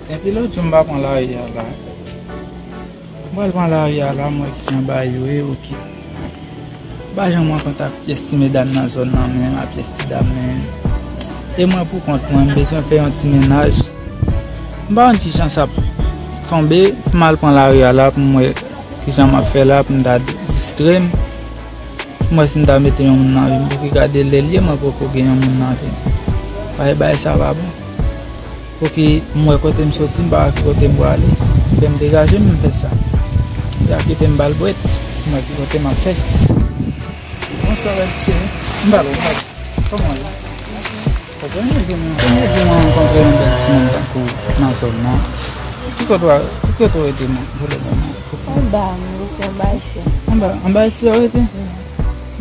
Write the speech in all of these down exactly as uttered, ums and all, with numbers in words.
Depi lòt jou m pa pran lari a la. M pral pran lari a la, m wè kijan bagay yo ye, oke. M pa janm rankontre ak pyès ti medam nan zòn nan menm, ak pyès ti dam menm. E mwen pou kont mwen, m bezwen fè yon ti mennaj. M pa konn kijan sa ap tonbe, m al pran lari a la pou m wè kijan m ap fè la pou m ta distrè m. M wè si m ta mete yon moun nan vi m, pouki gade lè l ye mwen poko gen yon moun nan vi m. Bagay, bagay sa pa bon. Pouki m wè kote m soti, m pa wè ki kote m prale. Fè m degaje m, m fè sa. Ya kite m ba l bwèt, m wè ki kote m ap fè. Bonswa, bèl cheri. M pa konn. Kòman w ye? Premye jou mwen, premye jou mwen rankontre yon bèl timoun tankou w nan zòn nan. Ki kote w, ki kote w rete, non? Vole mwen, non. Anba, mwen rete anba esye. Anba, anba esye w rete?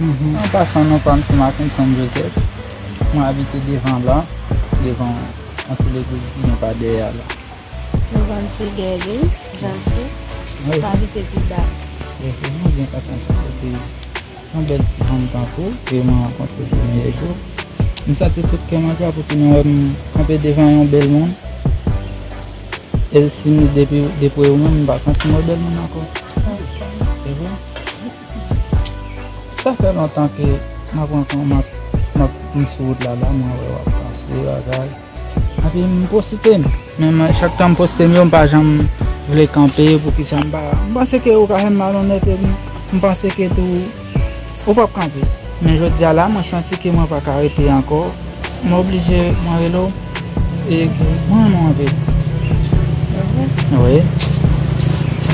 Mhm. An pasan, non pa m se Mackenson Joseph. Mwen abite devan la, devan yon ti legliz ki gen pa dèyè a la. Non pa m se Guerline Jeanty. Wi. Mwen abite pi ba. Wi, mwen byen kontan sa. Yon bèl ti fanm tankou w, ke mwen rankontre premye jou. M santi tout kè m an jwa pou tounen wè m kanpe devan yon bèl moun. E si m depi, depi ou menm, m pa santi m wè bèl moun ankò. Se vre? Sa fè lontan ke m ap rankon-, m ap, m ap, m sou wout la, la, mwen wè w ap pase, bagay. Epi m posite m. Men mwen, chak tan m poste m yo, m pa janm vle kanpe. Poukisa m pa, m panse ke ou ka fè m malonnèt, epi m panse ke tou ou p ap kanpe. Men jodi a la, mwen santi ke mwen pa ka rete ankò. M oblije, mwen rele w, e ke mwen renmen w anpil. Wi.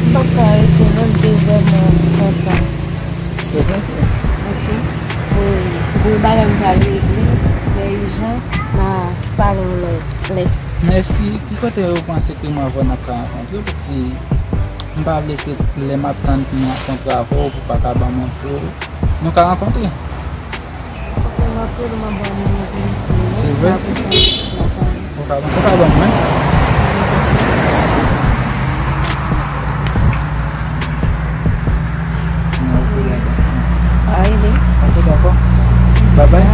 M p ap ka rete non, m te vrèman kontan. Se vre, se vre. Ok. Bon, bon, bagay m pral regle, trè ijan, n a pale yon lòt lè. Mèsi. Ki kote ou panse ke mwen avè w n ap ka rankontre? Pouki m pa vle se lè m ap tann pou m rankontre avè w, pou w pa ka ban m yon flo. Nou ka rankontre. Ok, m ap rele, m ap ban w nimewo telefòn mwen. Se vre? Ou ka, ou ka ban mwen? Ay, li. Ok, dakò. Bye bye.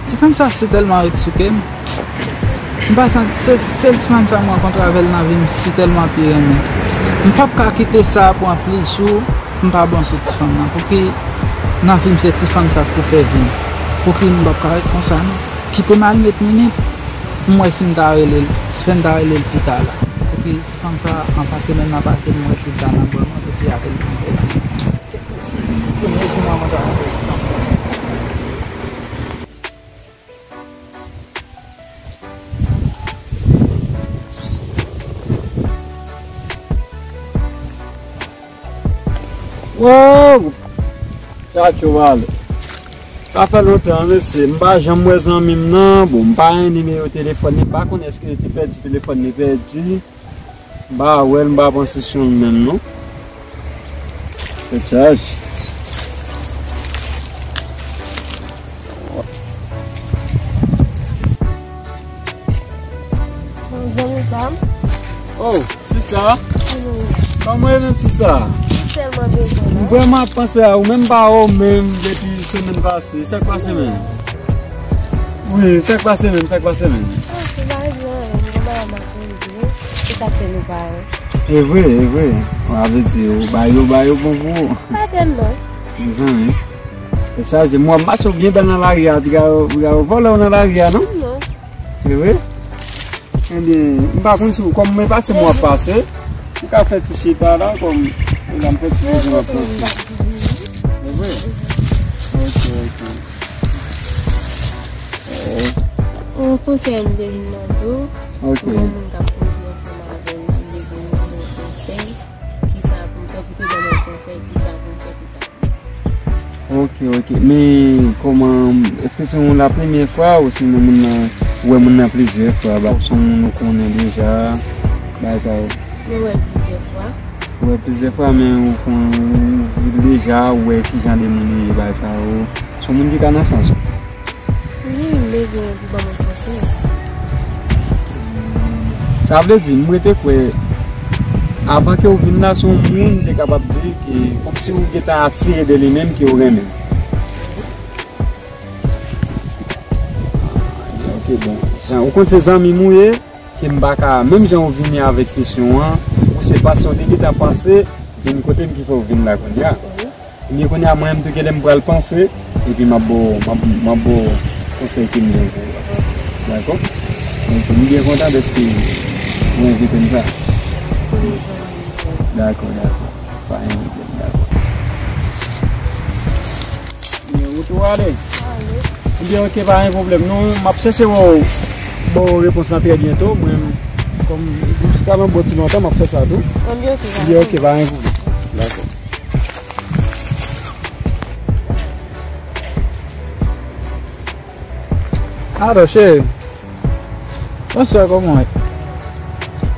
Ti fanm sa si tèlman ret sou kè m. M pa santi, se sèl ti fanm sa m rankontre avè l nan vi m si tèlman pi renmen. M p ap ka kite sa pran plis jou, m pa bon sou ti fanm nan. Pouki nan vi m se ti fanm sa k pou fè vi m? Pouki m p ap ka ret konsa non? Kite m al met minit, m wè si m ta rele l, si fè m ta rele l pita la. Pouki ti fanm sa, anvan semèn nan pase, m wè si l ta nan bò mwen, epi apèl pou m fè la. Wow! Tchatcho pale. Sa fè lontan, mesye. M pa janm wè zanmi m nan. Bon, m pa gen nimewo telefòn li. M pa konn èske li te pèdi telefòn li, pèdi. M pa wè l, m pa panse se yon menm non. Fè chaj. Zanmi pa m. Oh, sista. Kòman w ye menm, sista? M tèlman bezwen w. M vrèman ap panse a ou, menm pa ou menm depi semèn pase. Sa k pase menm? Wi, sa k pase menm? Sa k pase menm? Oh, se pa gen anyen, m gen bagay m ap regle. Se sa k fè nou pa wè. E vre, e vre. Sa vle di, ou ba yo, ba yo bon pou ou. Pa tèlman. Mezanmi. E chaje, m wè w ap mache w byen bèl nan lari a, piga yo, piga yo vòlè w nan lari a, non? Non. E vre? Ebyen, m pa konn si w, kòm mwen pase m w ap pase, m ka fè ti chita la, kòm la m fè ti chita m ap pase. E vre? Ok, ok. Yon konsèy m te vin mande w. Ok. Yon moun k ap koze ansanm avè m, m bezwen yon konsèy. Kisa pou m fè pou te ban m yon konsèy, kisa pou m fè pou ta. Ok, ok. Men kòman, èske se yon la premyè fwa ou se yon moun nan, ou wè moun nan plizyè fwa, ba, se yon moun ou konnen deja, bagay sa yo? Mwen wè plizyè fwa. Ou wè plizyè fwa, men ou konn, ou deja wè ki jan de moun li ye, bagay sa yo. Se yon moun ki ka nan sans ou. Wi, m bezwen pou ban mwen konsèy. Sa vle di, m rete kwè, Avan ke w vin la, se yon moun m te kapab di ke kòmsi w gentan atire de li menm, ke w renmen. Ok, bon. Jan, ou konn se zanmi m ou ye, ke m pa ka, menm jan w vini avèk kesyon an, ou se panse w te gentan panse, vin kote m ki fè w vin la kounye a. Ebyen, kounye a, mwen menm tou, genlè m pral panse, epi m ap ba w, m ap, m ap ba w konsèy ke m gen pou ou la. Dakò? Donk, m byen kontan dèske ou envite m sa. Dakò, dakò. Pa gen pwoblèm, dakò. Ebyen, wout ou ale? Ebyen, ok, pa gen pwoblèm. Nou, m ap chèche ba w, ba w repons lan trè byento. Mwen, kòm, jiskaman bon ti lontan, m ap fè sa tou. Ebyen, ok, pa gen pwoblèm. Dakò. Alo, cheri. Bonswa, kòman w ye?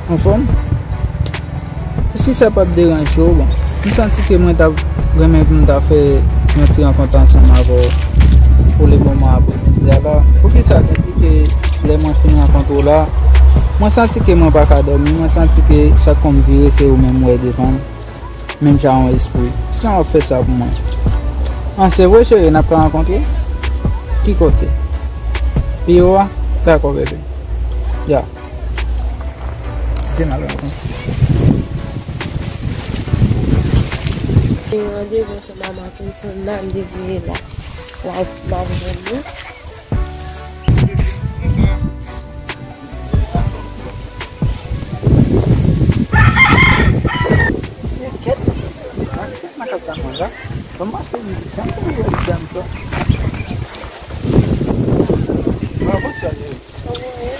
Anfòm? Si sa p ap deranje w, bon, m santi ke mwen t ap renmen pou m ta fè yon ti rankont ansanm avè w pou le moman apremidi a la. Poukisa? Depi ke lè mwen fin rankontre w la, mwen santi ke mwen pa ka dòmi, mwen santi ke chak kou m vire, se ou menm m wè devan m. Menm jan yon espri. Jan w ap fè sa pou mwen? An, se vre, cheri, n ap ka rankontre? Ki kote? Biwo a? Dakò, bebe. Ya. Gen mal rankontre. Gen randevou ansanm a Markinson la, m dezire la. La, m ap jwenn li.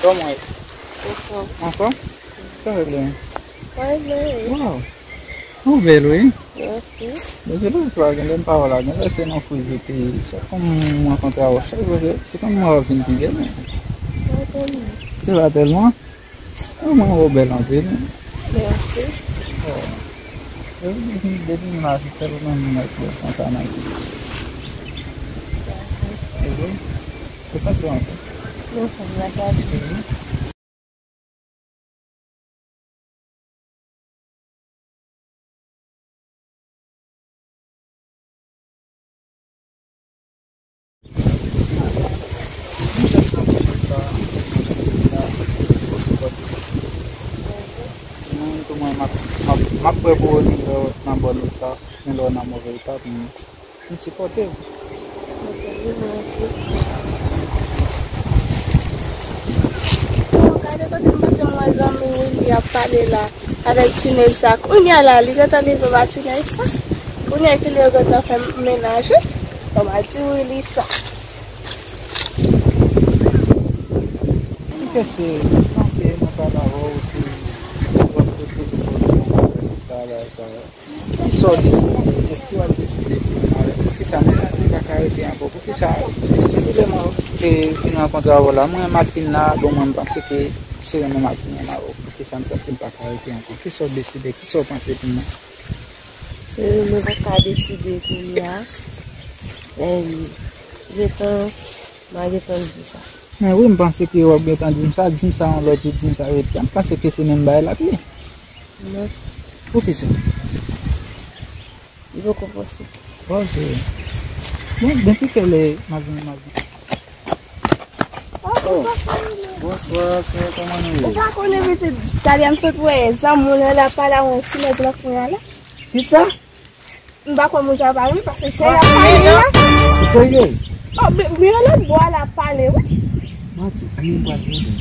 Kòman ye? Anfòm? Sa regle? Wow! Ou bèl, wi. Mèsi. Depi lòt fwa, genlè m pa wè w la, genlè se nan friz ou te ye. Chak fwa m rankontre avè w, chak jou, se kòm mwen wè w vin pi bèl, men. Se pa tèlman. Mwen wè w bèl anpil. Mèsi. Depi, depi, depi m la, se sèl ou menm m wè ki bèl konsa nan vi. Se vre? Ou santi w anpil? Mwen santi m la gade. Mwen tou mwen, m ap, m ap, m ap prè pou ou ni lè w nan bòn eta, ni lè w nan move eta pou mwen. M sipòte w. Ok, wi, mwen osi. Bon, gade kote m panse m wè zanmi Willy ap pale la avèk ti nèg sa. Kounye a la, li gentan leve ba ti nèg sa. Kounye a ki lè yo gentan fè mennaj, wi. Bon, m a di Willy sa. M kèche, m manke, mwen pa la wè w, se w ap poze, poze, poze, bagay sa yo. Kisa w deside? Èske w ap deside pou w marye? Poukisa mwen santi m pa ka rete ankò? Poukisa? Depi lè mwen te vin rankontre avè w la, mwen renmen ak fi n la, bon, mwen, m panse ke se renmen m ap vin renmen avè w. Poukisa m santi m pa ka rete ankò? Kisa w deside? Kisa w panse pou mwen? Cheri, mwen pa ka deside kounye a. Em, gentan, m a gentan di w sa. Men wi, m panse ke w ap gentan di m sa, di m sa yon lòt jou, di m sa yon lòt jou. M panse ke se menm bagay l ap ye. Non. Poukisa? Li poko posib. Bon, se, bon, depi kèlè m ap vin, m ap vin. Oh, bonswa, sè, kòman nou ye? Ou pa konnen pitit, talè m sot wè zanmi w la, l ap pale a yon ti nèg nan kwen an la. Kisa? M pa kwè moun sa pale, wi, paske jan y ap pale la. Ou seryez? Oh, men, men yon lòt bò a l ap pale, wi. Manti, men m pral rele.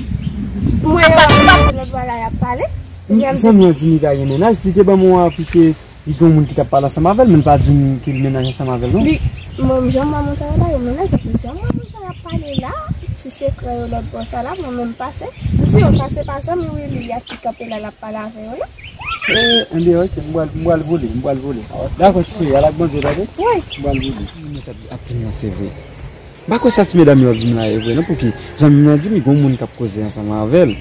Mwen, yo, se lòt bò a la y ap pale. Zanmi an di m li pa gen mennaj, li te ban m yon api ke li gen yon moun ki t ap pale ansanm avè l, men l pa di m ke l mennaj ansanm avè l, non. Li, mwen, jan m wè moun sa yo la, yo mennaj, paske jan m wè moun sa y ap pale la, ti sekrè yo lòt bò sa la, mwen menm pase. M di yo, sa se pa zanmi Willy a ki kanpe la, l ap pale avè yo, non. Eh, enben, ok, m pral, m pral vole, m pral vole. Dakò, ti cheri, al ak Bondye, tande? Wi. M pral vole. Moun nan t ap, ap di m nan se vre. M pa kwè sa ti medam yo ap di m la e vre, non, pouki zanmi m nan di m gen yon moun k ap koze ansanm avè l.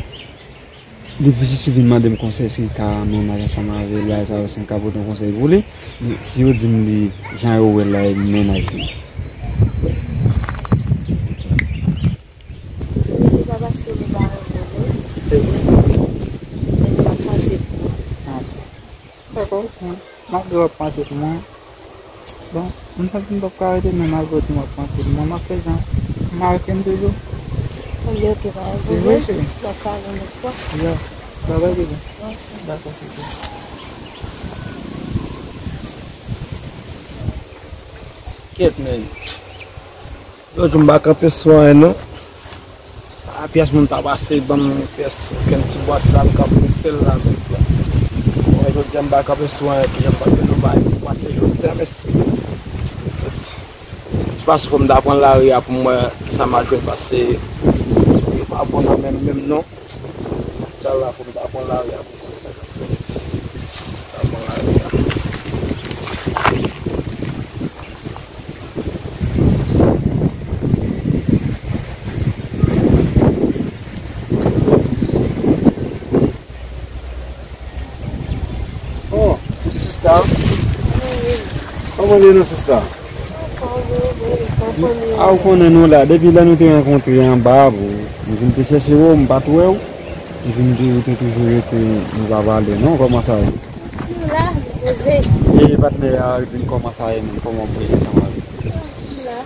Li jis vin mande m konsèy si l ka mennaj ansanm avè l, bagay sa yo, si m ka pote yon konsèy pou li. Men si yo di m li, jan yo wè l la, e mennaj li. Se pa paske nou pa renmen nou, men nou pa panse pou ou. Malgre w ap panse pou mwen, bon, m santi m p ap ka rete, men malgre w di m w ap panse pou mwen, m ap fè jan m marke m toujou. Bon, ok, pa gen pwoblèm. N ap pale yon lòt fwa. Ya, bye bye, bebe. Ok. Dakò, cheri. Kèt, men. Lòt jou m pa kanpe sou anyen, non. Pa pyès moun pa pase ban m pyès okenn ti bwat la, m kanpe sèl la menm. Bon, jodi a m pa kanpe sou anyen, jan m pa fè nou bay pou pase jodi a, mèsi. Tout fason, fò m ta pran lari a pou m wè kisa m a jwenn, paske yo pa bon nan men m menm, non. Sa la, fò m ta pran lari a pou m wè sa k ap fèt. Ta pran lari a. Oh, sista. Kòman w ye, non, sista? A, ou konnen nou la. Depi lè nou te rankontre anba, pou nou vin te chèche w, m pa t wè w. Epi nou te, te toujou rete, nou pa pale, non? Kòman sa ye? Nou la, nou poze. E patnè a di n kòman sa ye menm, kòman w ye ansanm avè l? Nou la.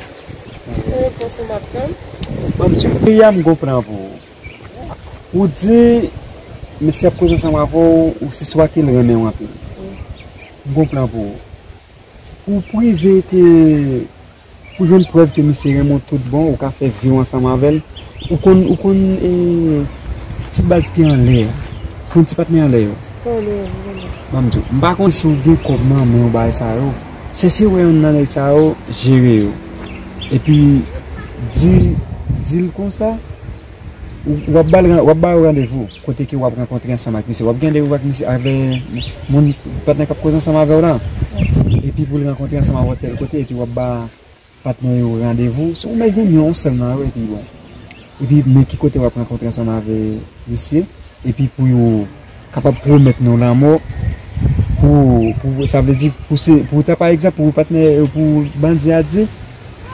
Se repons ou m ap tann. Ban m di w, peyi a m gon plan pou ou. Ou di, mesye ap koze ansanm avè w, ou siswa ke l renmen w anpil. Wi. M gon plan pou ou. Pou prive ke, pou jwenn prèv ke misye renmen w tout bon, ou ka fè vi w ansanm avè l. Ou konn, ou konn, eh, ti baz ki anlè a. Konn ti patnè anlè yo. Konnen, konnen. Ban m di w, m pa konn si w gen kòb nan men w, bagay sa yo. Chèche wè yonn nan nèg sa yo, jere yo. Epi, di, di l konsa, ou, w ap ba l ran-, w ap ba yo randevou. Kote ke w ap rankontre ansanm ak misye. W ap gen randevou ak misye, avè moun, patnè k ap koze ansanm avè w lan. Epi pou l rankontre ansanm avè w tèl kote, epi w ap ba patnè yo randevou. Si w mèt jwenn yon sèl nan yo, epi bon. Epi men ki kote w ap rankontre ansanm avè misye. Epi pou yo kapab pwomèt nou lanmò, pou, pou, sa vle di, pou se, pou ta, pa egzanp, pou patnè, pou bandi a di,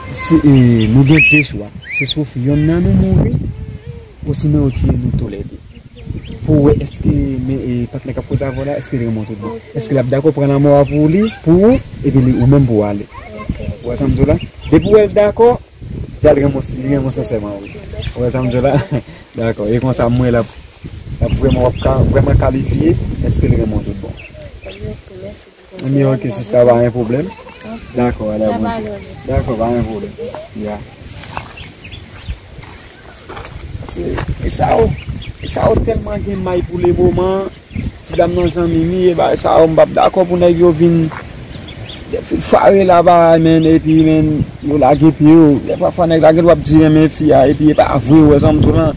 se, e, nou gen de chwa. Se swa yonn nan nou mouri, osinon yo tiye nou toulède. Pou wè èske men, e, patnè k ap koze avè w la, èske l renmen w tout bon. Ok. Èske l ap dakò pran lanmò a pou li, pou ou, epi li, ou menm pou w ale. Ok. Ou wè sa m di w la? Depi w wè l dakò, di a l renmen w, li renmen w sensèman, wi. Ok, mèsi. Ou wè sa m di w la? Dakò. E konsa, m wè l ap, l ap vrèman, w ap ka, vrèman kalifye, èske l renmen w tout bon. Ok, mèsi. Anben, ok, sista, pa gen pwoblèm. Dakò, alè, Bondye. Dakò, pa gen pwoblèm. Ya. Se, e sa yo, e sa yo tèlman gen may pou le moman. Ti dam nan zanmi m ye, bagay sa yo, m p ap dakò pou nèg yo vin, vin fare la bagay, men, epi, men, yo lage pye yo. Lè pafwa nèg la gen dwa ap di renmen fi a, epi e pa vre, ou wè sa m di w lan.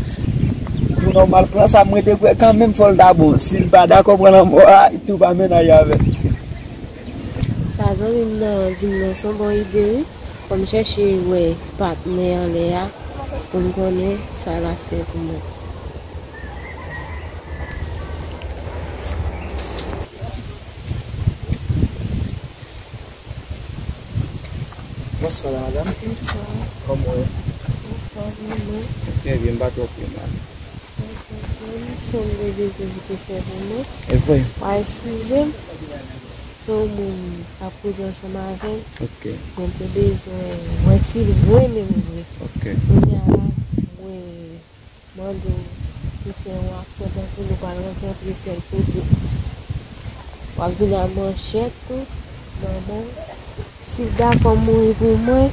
Pou nòmal, plan sa m rete kwè kanmenm fò l ta bon. Si l pa dakò pran lanmò a, tou pa menaj avè l. Sa zanmi m nan di m nan se yon bon ide wi. Fò m chèche wè patnè anlè a pou m konnen sa l ap fè pou mwen. Bonswa, madanm. Bonswa. Kòman w ye? Anfòm, ou menm? Trè byen, m pa twò pi mal. Anfòm, se yon bezwen ki te fè pou mwen. E vre? Wa eskize m. Se yon moun k ap koze ansanm avè m. Ok. Mwen te bezwen wè si l renmen m vre. Ok. Kounye a la, mwen mande w pou fè yon aksyon tankou nou pral rankontre tèl kote. W ap vin ak manchèt tou nan men w. Si l dakò mouri pou mwen,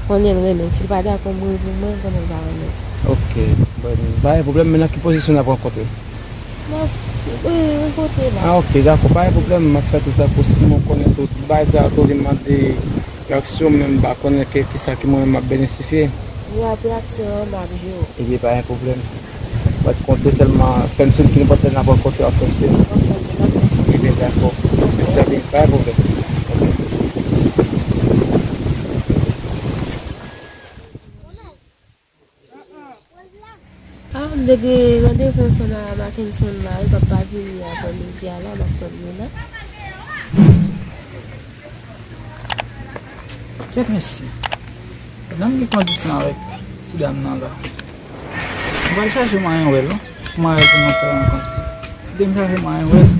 konnen l renmen m. Si l pa dakò mouri pou mwen, konnen l pa renmen m. Ok. Bon, pa gen pwoblèm, men nan ki pozisyon n ap rankontre? Nan, e, yon kote la. Ah, ok, dakò, pa gen pwoblèm, m ap fè tout sa posib, mwen konnen tout bagay sa yo tou vin mande reaksyon, men m pa konnen ke, kisa ke mwen menm m ap benesifye. Wi, ap reaksyon an, m ap jwe w. Ebyen, pa gen pwoblèm. Mwen konte sèlman, fè m siy ki nenpòt lè n ap rankontre, w ap fè m siy. Ok, ok, n ap fè siy. Ebyen, dakò. Trè byen, pa gen pwoblèm. Ok. Ah, m te gen randevou ansanm a Mackenson la, wi, papa vini aprè midi a la, m ap tann li la. Kèt mesye. Nan m gen kondisyon avèk ti dam nan la. M pral chache mwayen wè l, non. Mwayen pou nou fè rankont. Kite m chache mwayen wè l.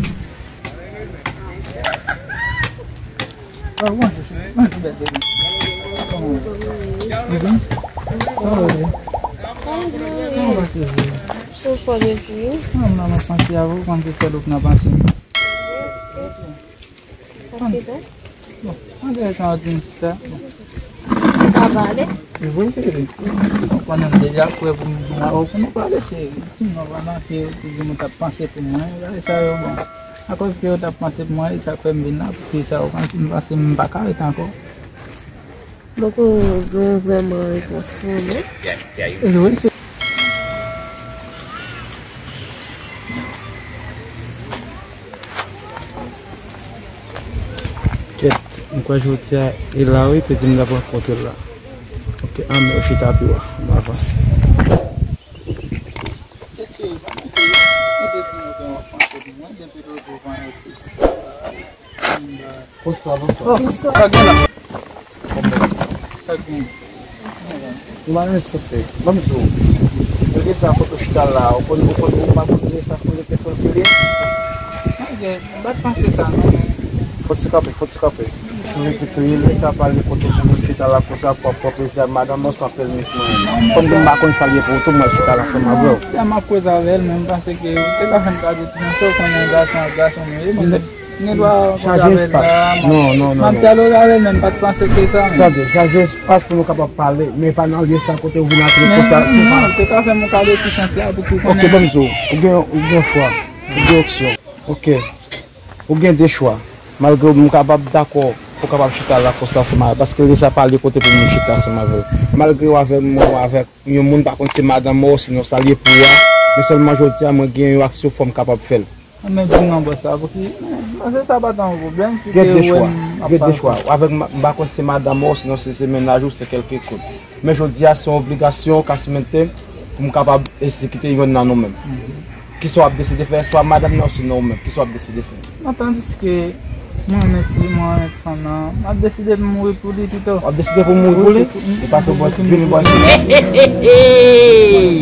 Ou anfòm epi? Ou anfòm epi? Mwen la, mwen panse avè w, kòm se sèl ou k nan panse m. Bon, antre sa w di m, sista. Ou ka pale? Wi, cheri. Ou konnen m deja prè pou m vin la, pou nou pale, cheri. Sinon, pandan ke ou di m ou t ap panse pou mwen, bagay sa yo bon. Akoz ke ou t ap panse pou mwen, e sa k fè m vin la, poukisa ou panse, m panse m pa ka ret ankò. Poko gen vrèman repons pou ou, non? Wi, cheri. Kèt, m kwè jodi a, e la wi, te di m l ap rankontre l la. Ok, anmè, chita pi wa, m avanse. Bonswa, bonswa. Sa gen la? Sa gen? Ou pa renmen sote. Ban m di w. Yo deja kote w chita la. Ou konn, ou konn, ou pa konn esans mwen te fè l kile? Ok, m pa t panse sa, non, men. Fò ti kanpe, fò ti kanpe. Si w te kriye, lè sa pale kote pou moun chita la konsa, pou ap pran plezi a madanm ou san pèmis mwen. Kòm m pa konn sa l ye pou ou tou, mwen chita la ansanm avè w. Tèlman m ap koze avè l, men m panse ke ou te ka fè m kado ti jan sa, ou konnen gason ak gason nou ye, bon, m gen dwa koze avè l la. Non, non, non, m ap dyaloge avè l, men m pa t panse ke sa, men. Tande, chaje espas pou nou kapab pale, men pa nan lye sa kote ou vin antre konsa. Non, ou te ka fè m yon kado ti chans la pou ki ou konnen. Ok, ban m di w, ou gen, ou gen chwa, ou gen opsyon. Ok. Ou gen de chwa. Malgre m kapab dakò pou w kapab chita la konsa ansanm avè l, paske lè sa pa li kote pou moun chita ansanm avè l. Malgre w avè m, mwen avèk yon moun, pa konn se madanm ou, sinon sa l ye pou ou a, men sèlman jodi a, mwen gen yon aksyon fò m kapab fè l. Men di m nan bòs la, pou ki, paske sa pa t yon pwoblèm, si te wè m ap pale. Gen de chwa. Ou avèk ma-, m pa konn se madanm ou, sinon se, se mennaj ou, se kèlke kout. Men jodi a, se yon obligasyon, ka simente, pou m kapab egzekite yonn nan nou menm. Kisa w ap deside fè, swa madanm nan, sinon ou menm, kisa w ap deside fè? Non, tandiske mwen renmen ti, mwen renmen ti fanm nan, m ap deside pou m mouri pou li pito. W ap deside pou w mouri pou li? Wi, pou, e pa sou bòs, vini bòs.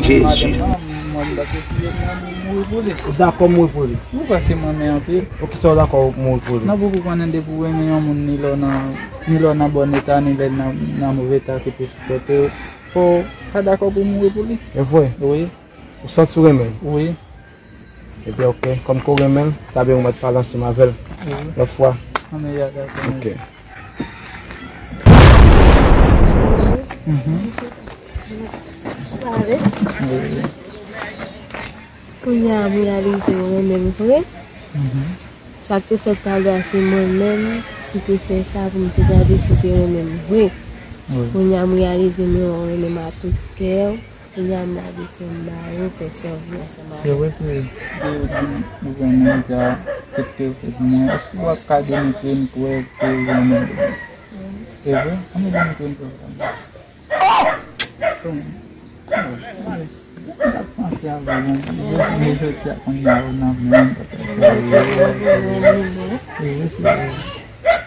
Jezi. Madanm nan, mwen, m ap deside pou m mouri pou li. Ou dakò mouri pou li? Wi, paske m renmen anpil. Pou kisa w dakò mouri pou li? Non, pou ou konnen depi w renmen yon moun, ni lè w nan, ni lè w nan bòn eta, ni lè nan, nan move eta ki te sipòte w, fò w ta dakò pou w mouri pou li. E vre? Wi. Ou santi w renmen l? Wi. Ebyen, ok. Kòm ke w renmen l, ta byen ou mèt pale ansanm avè l. Wi. Lòt fwa. Anmè, ya, dakò, mèsi. Ok. Mhm. Pale. Wi, wi. Kounye a, m reyalize m renmen l vre. Mhm. Sa k te fèt talè a, se mwen menm ki te fè sa pou m te gade si w te renmen m vre. Wi. Kounye a, m reyalize m renmen m a tout kè w. Kounye a, m lage kè m ba ou, fè sa w vle ansanm avè m. Se vre, se vre. Ou di m ou renmen m, sa, tout kè w fè pou mwen. Èske w ap ka demontre m pou wè ke w renmen m? Se vre? Ann nou demontre m pou wè. Bon, mwen t ap panse avè w, men jodi a kounye a ou nan men m, papa, sa yo. E wi, se vre.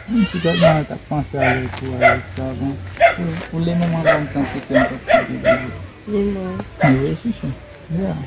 Menm si gad mwen t ap panse avè w tou, avèk sa, bon, pou, pou le moman, bon, m santi ke m pa t ka viv. Li mwen. E wi, chouchou. Yeah.